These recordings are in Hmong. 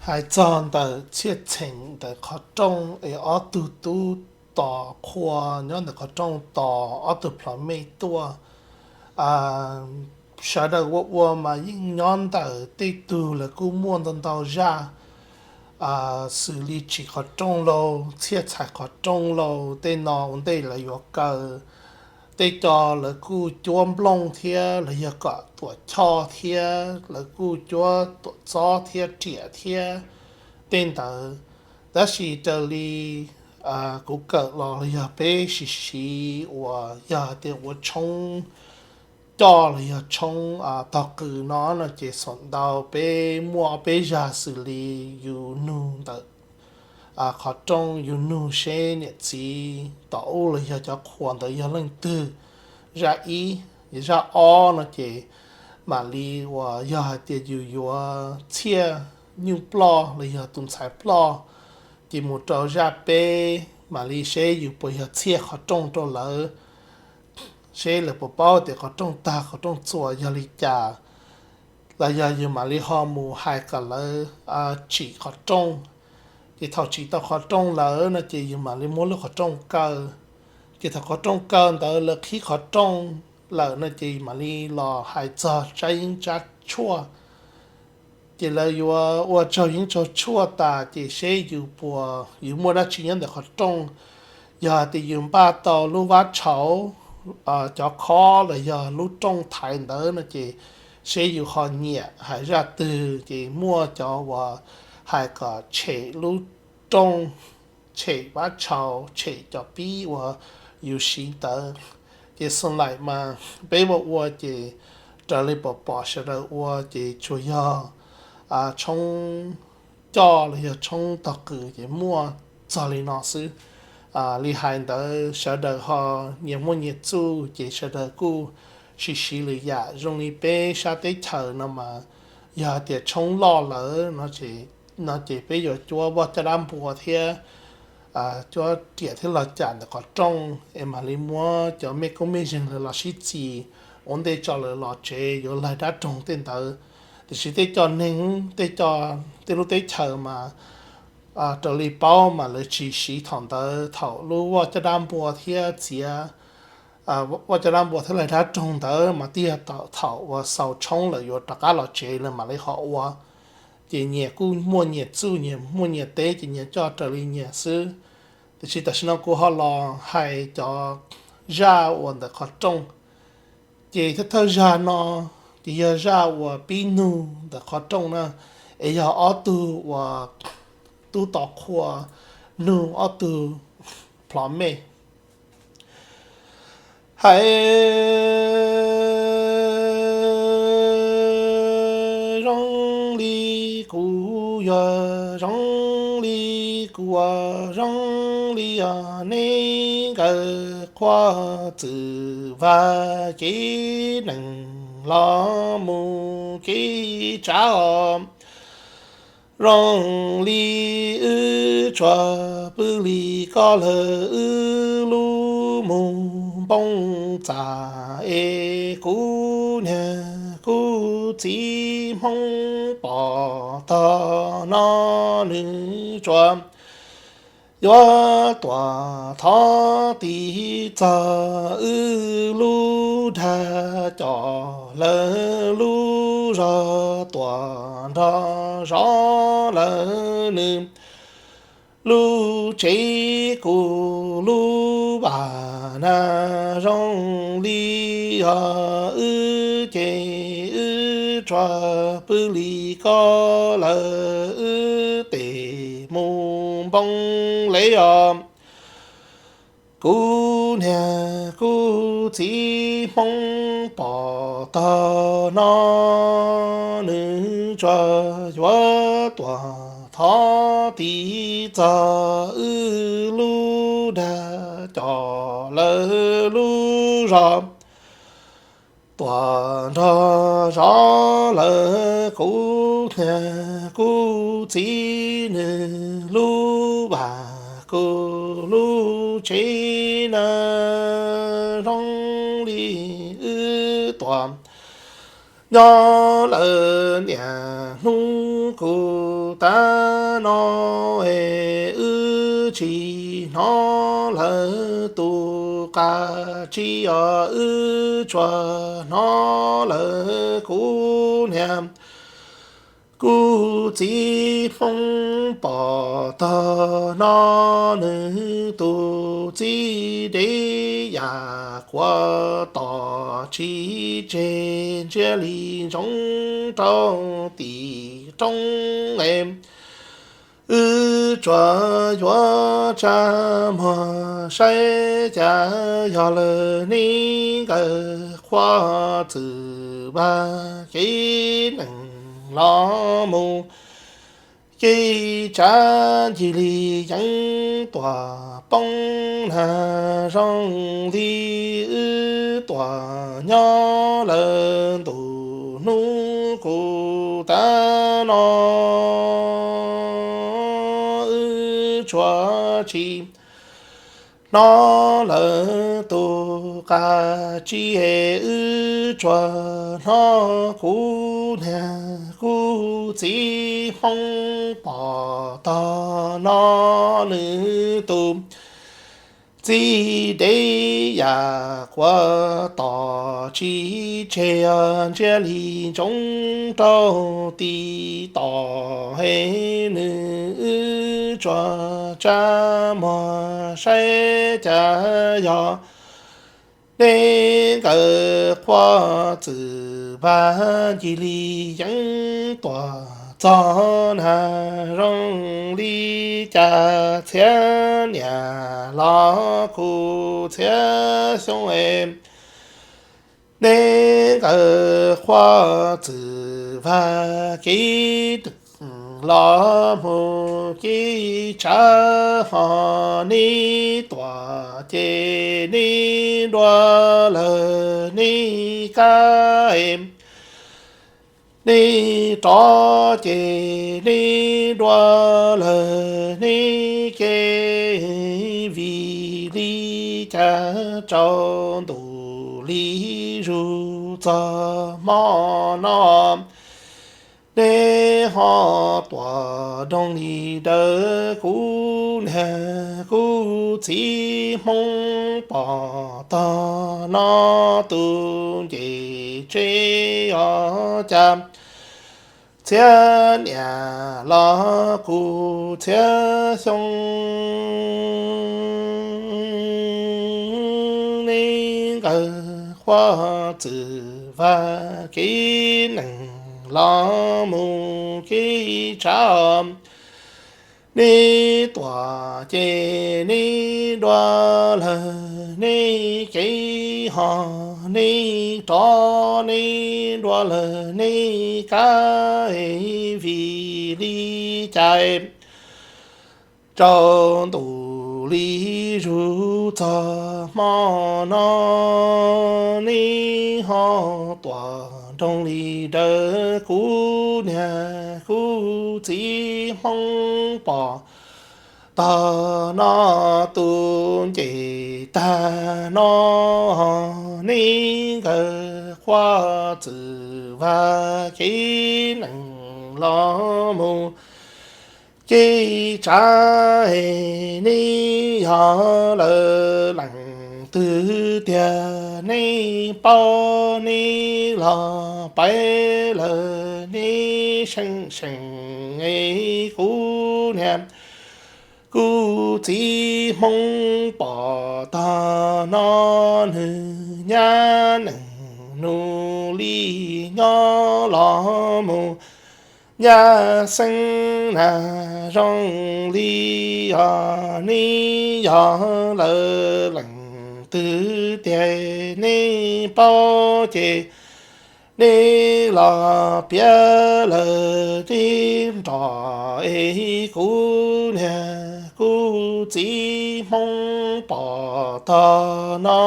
Hais txog ntawm Txhiaj Txheem ntawm qhov rooj es ob tug tub tos qhua nyob ntawm qhov rooj tos ob tug plhov mej tuaj, sawv daws ua ua mas yeej nyob ntawm tej tug lawv kuj muaj ntau ntau zaj, xws li tsim qhov rooj lauj, txhiaj txhais qhov rooj lauj, tej no ua ntej lawv yuav kaw. Tej co lawv kuj cuab nplooj thiab los yog kom tuam choj thiab lawv kuj cuab tuam txob thiab riam thiab tej ntawd. Tab sis raws li kuv kawm los los yog peb siv siv uas yog hais tias ua tshoob coj los yog tshoob tog qws no no ces xaum ntau peb muaj ob peb zaj xws li yus nug ntawm qhov rooj, yus nug seb niam txiv tom ub los yog cov qhua ntawd yog leej twg, zaj ib. Zaj ob no ces mam li uas yog hais tias yus yuav txhiaj nyuj ploj los yog tus ntxhais ploj, ces mus rau zaj peb mam li seb yus puas yog txhiaj qhov rooj rau lawv, seb lawv puas paub tias qhov rooj tag qhov rooj txuas yog li cas, los yog yus mam li ho mus hais kom lawv tsim qhov rooj. Ces thaum tsim tau qhov rooj lawm no ces yus mam li muab lub qhov rooj kaw. Ces thaum qhov rooj kaw ntawd lawv qhib qhov rooj lawm no ces mam li los hais txog tsab yeeb tsab tshuaj. Ces lawv yuav ua tsaug yeeb tsaug tshuaj tas ces seb yus puas, yus muaj dab tsi nyob ntawm qhov rooj. Yog hais tias yus npaj tau lub vab tshauv, cov khob los yog lub rooj thaiv ntawd no ces seb yus ho nyiam hais zaj twg. Ces muaj cov uas hais kom tshem lub rooj, tshem vab tshauv, tshem cov pib uas yus siv ntawd. Ces xoo laim mas peb ua ua ces raws li pom pom sawv daws ua ces tsuas yog tshoob coj los yog tshoob tog qws ces muaj txog li no xwb. Li hais ntawd sawv daws ho nyias muaj nyias txuj ces sawv daws kuj siv siv lwm yam. Zoo li peb sab teb chaws no mas yog hais tias tshoob loj lawm no ces peb yuav cuab voj caj dab npua thiab cuab riam thiab los cam ntawm qhov rooj es mam li muab cov mej koob mej zeeg lawv los sib txis ua ntej tso lawv los tsev yuav laig dab roog tej ntawd. Tiam sis tej co neeg, tej co, tej lub teb chaws mas raws li paub mas lawv tsis siv thaum ntawd, thaum lub voj caj dab npua thiab txiav voj caj dab npua thiab laig dab roog ntawd mas tiag, thaum uas xaus tshoob lawm yuav rov qab los tsev lawv mam li ho ua. Ces nyias kuj muaj nyias txuj, nyias muaj nyias teb ces nyias coj raws li nyias xwb. Tiam sis tam sim no kuv ho los hais cov zaj uas ntawm qhov rooj. Ces thawj thawj zaj no ces yog zaj uas pib nug ntawm qhov rooj na, es yog ob tug uas tub tos qhua nug ob tug plhov mej. Hais zoo li kuv yog zoo li kuv, zoo li yog neb nkawd qhuav txwm vaj kev neeg los mus kev tsav os. Zoo li wb tsuas pw li koj lawm wb lub mus npoo txaj es kuv niag kuv txiv Hmoob pom tog no nws tsuas yuav tuam thov tiv txog wb lub dag coj lawv lub zog tuam nrog zov lawv nws lub tsev kuv lub vas na. Zoo li yog wb ces wb tsuas pw li koj lawm wb tes mus npoo le os. Kuv niag kuv txiv Hmoob pom tog no nws tsuas yuav tuam thov tiv txog wb lub dag coj lawv lub zog tuam nrog zov lawv kuv niag kuv txiv nws lub vas kuv lub tsev na. Zoo li wb tuam nyob lawm niaj hnub kuv tag no es wb tsis hnov lawv tus qab tsi os, wb tsuas hnov lawv kuv niam kuv txiv Hmoob pom tog no nws tus txiv dev yam quav tom tsis tseg, ntsia li ntsoov rau tim roob es wb tsuas yuav tsa muag saib cas yog lawv ne nkawd qhuab txwm vaj kev nees los mus. Kev tsav ncig li yeeb tuam poob nag zoo li wb tuam nyob lawm ntu hnub kuv tag no wb tsuas tsis hnov lawv tus qab tsi, wb tsuas hnov kuv niam kuv txiv Hmoob pom tog no nws tus txiv dev yam quav tom tsis tseg, ntsia li ntsoov rau tim tom es nws wb tsuas tsa muag saib cas yog ne nkawd qhuab txwm vaj ncig li yeeb tuam txog nag zoo li cas txhiab niam los kuv txhiab xyoo es ne nkawd qhuab txwm vaj kev nees los mus. Kev tsav ho ne tuam ces ne dua lawm ne kab, ne rov ces ne dua lawm ne ke, vim li cas tsaus ntuj li zuj txog hmo no ne ho tuam doog li dawb, kuv niam kuv txiv Hmoob pom tog no tus ncej tsev os cas txhiab niam los kuv txhiab xyoo ne nkawd qhuab txwm vaj kev nees los mus. Kev tsav ne tuam ces ne dua lawm ne kev ho ne rov ne dua lawm ne kab, vim li cas tsaus ntuj li zuj txog hmo no ne ho tuam doog li dawb, kuv niam kuv txiv Hmoob pom tog no tus ncej tag no ne nkawd qhuab txwm vaj kev nees los mus. Kev tsav ne yog lawv leej twg tiag ne paub ne los pab lawv ne seev seev es kuv niam kuv txiv Hmoob pom tog no nws nyab nees nus li nyob los mus. Nyab xeeb nag zoo li os ne yog lawv leej twg tiag ne paub ces ne los piav lawv tib nrho es kuv niam kuv txiv Hmoob pom tog no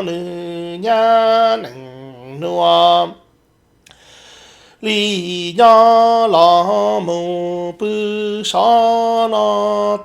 nws nyab nees nus li nyob los mus pw sov no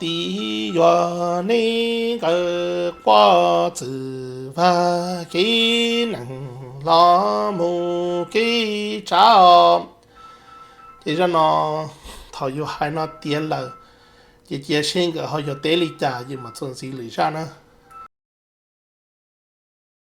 tim yuav ne nkawd qhuab txwm vaj kev nees los mus. Kev tsav os. Ces zaj no thaum yus hais no tiav lawm, ces cia seb nkawd ho yuav teb li cas ces mam txuas ntxiv lwm zaj na.